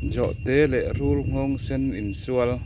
Zawhte leh rul nghawng sen insual.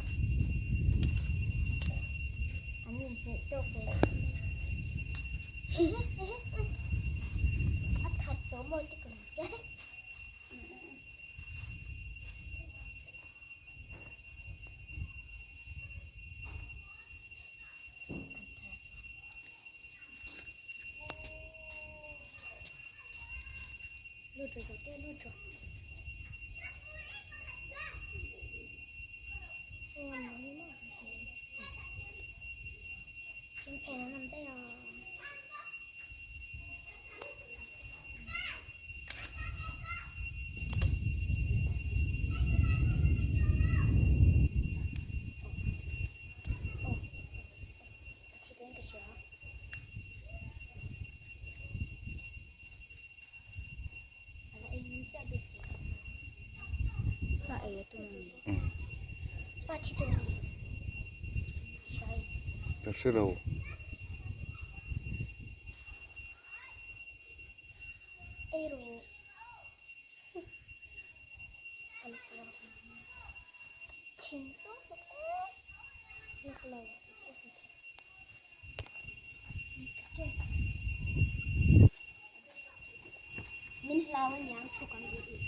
Ka hre lo. Min hlau aniang chhuk ang i i.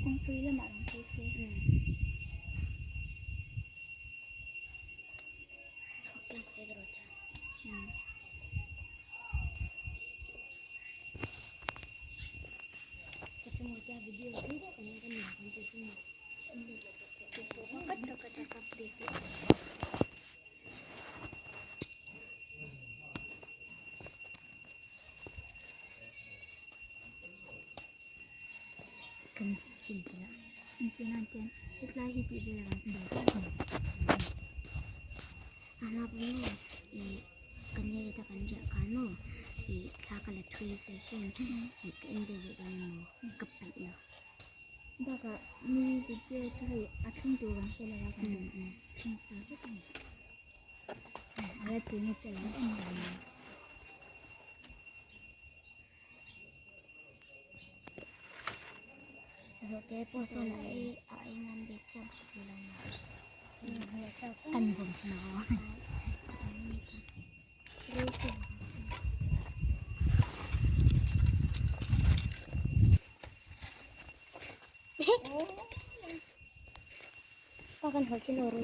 Kawngpui lamah rawn phei se. Chhuak tlang se ka rawn ti a. Ka chunga tia video thui deuh kan en kan ti chu ni. Ka ka ka bik. Kan chin thei a engtin nan ten hetlai hi tih vel ang sawi a hma pawh maw ih kan nia ta kan riah khan maw ih thla ka la thui se hian ih ka en ve leh dawn emaw ka peih lo. Bakah mi video chu hei a thleng tur ang hre lo a kan thleng sa vek a ni. A la ti nge che lo em em mai. Zawhte pawh sawn a ei a ei ngam bik chiah bawk si lo maw. Kan bawm chin a aw. Pa kan haw chin aw ru.